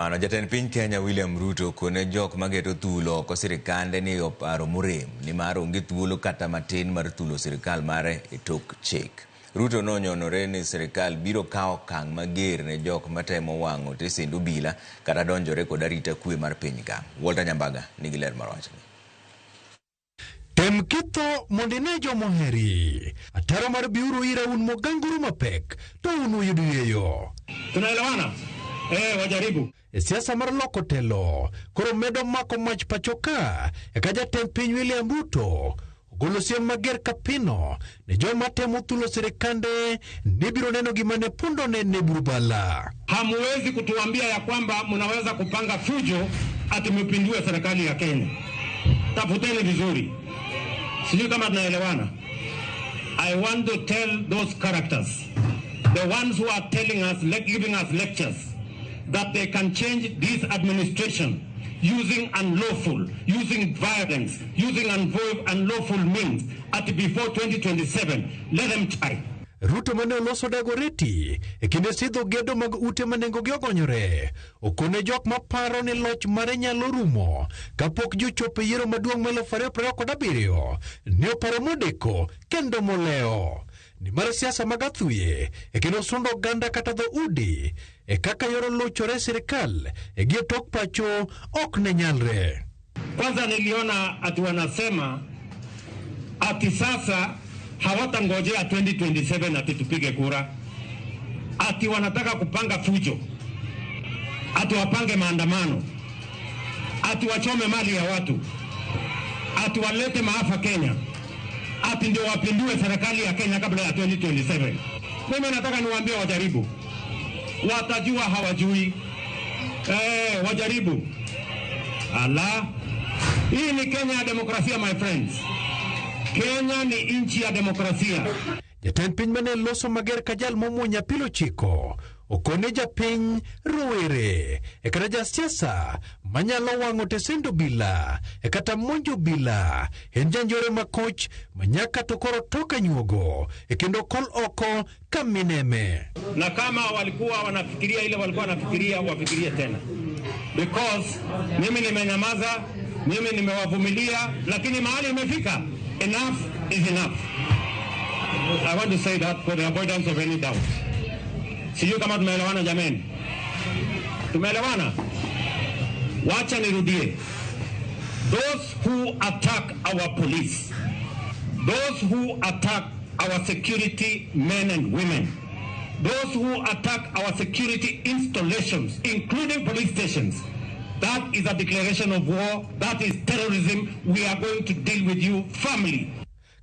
Ano jatend piny Kenya William Ruto okone jok mageto thulo oko sirikande ni oparo morem nimar onge thuolo kata matin mar thulo sirikal mare e tok chik. Ruto nonyonore ni sirikal biro kawo okang' mager ne jok matemo wang'o tesend obila kata donjore kod arita kwe mar piny ka. Walter Nyambaga nigi ler mar wachni. Tem kitho mondo ine joma oheri. Ataro mar biuru ira un moganguru mapek, to un uyud yueyo. Tunaelewana? Eh, wajaribu. E siasa mar loko telo koro medo mako mach pacho ka eka jatend piny William Ruto ogolo siem mager kapino ne joma temo thulo sirikande ni biro neno gima ne pundo ne ne burubala. Hamuwezi kutuambia ya kwamba mnaweza kupanga fujo ati mpindue serikali ya Kenya. Tafuteni vizuri, sijui kama tunaelewana. I want to tell those characters, the ones who are telling us, like, giving us lectures, that they can change this administration using unlawful, using violence, using unlawful means at before 2027. Let them try. Ruto mane oloso Dagoretti e kinde sidho gedo mag ute ma nengogi ogonyore okone jok maparo ni loch mare nyalo rumo kapok jochopo e yiero maduong' mar 2027 ne oparo modeko kendo molewo nimar siasa mag athuye e kendo sundo oganda kata dho udi e kaka yoro luchore e sirikal e gi e tok pacho ok ne nyalre. Kwanza niliona ati wanasema ati sasa hawatangojea 2027 ati tupige kura, ati wanataka kupanga fujo, ati wapange maandamano, ati wachome mali ya watu, ati walete maafa Kenya, ati ndio wapindue serikali ya Kenya kabla ya 2027. Mimi nataka niwaambie wajaribu, watajua hawajui. Eh, wajaribu. Ala, hii ni Kenya ya demokrasia my friends. Kenya ni nchi ya demokrasia. Jatend piny mane loso mager ka jal momuonyo apilo chiko okone japiny rowere e kata jasiasa manyalo wang'o tesend obila e kata monjo obila en janjore makoch manyaka to koro tok anyuogo e kendo kol oko ka mineme. Na kama walikuwa wanafikiria ile walikuwa wanafikiria, wafikirie tena, because mimi nimenyamaza, mimi nimewavumilia, lakini mahali imefika, enough is enough. I want to say that for the avoidance of any doubt. Sijui kama tumeelewana jameni, tumeelewana? Wacha nirudie, those who attack our police, those who attack our security men and women, those who attack our security installations, including police stations, that is a declaration of war, that is terrorism. We are going to deal with you firmly.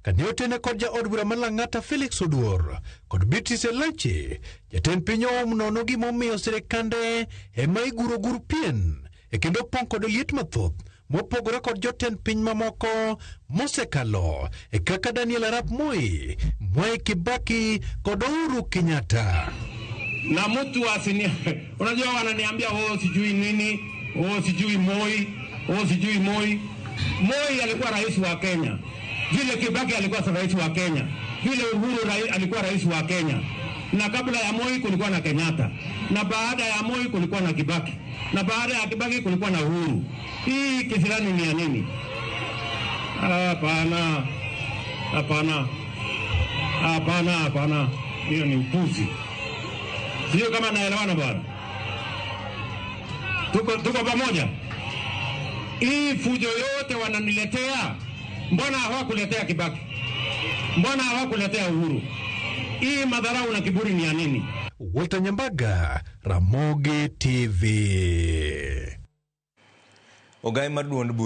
Kane otene kod jaod bura ma Lang'ata Felix Oduor kod Beatrice Elache, jatend piny oum nono gimomiyo sirikande ema iguro gur pien e kendo pong' kod liet mathoth mopogore kod jotend piny mamoko mosekalo e kaka Daniel Arap Moi, Mwai Kibaki kod Uhuru Kenyatta. Na mtu asini, unajua wananiambia oh, sijui nini, oh, sijui Moi, oh, sijui Moi. Moi alikuwa rais wa Kenya, vile Kibaki alikuwa rais wa Kenya, vile Uhuru alikuwa rais wa Kenya, na kabla ya Moi kulikuwa na Kenyatta, na baada ya Moi kulikuwa na Kibaki, na baada ya Kibaki kulikuwa na Uhuru. Hii kisirani ni ya nini? Hapana, hapana, hapana, hapana, hiyo ni upuzi. Sio kama naelewana bwana, tuko pamoja. Hii fujo yote wananiletea, mbona hawakuletea Kibaki? Mbona hawakuletea Uhuru? Hii madharau na kiburi ni ya nini? Walter Nyambaga, Ramogi TV. Ogai mar duond bura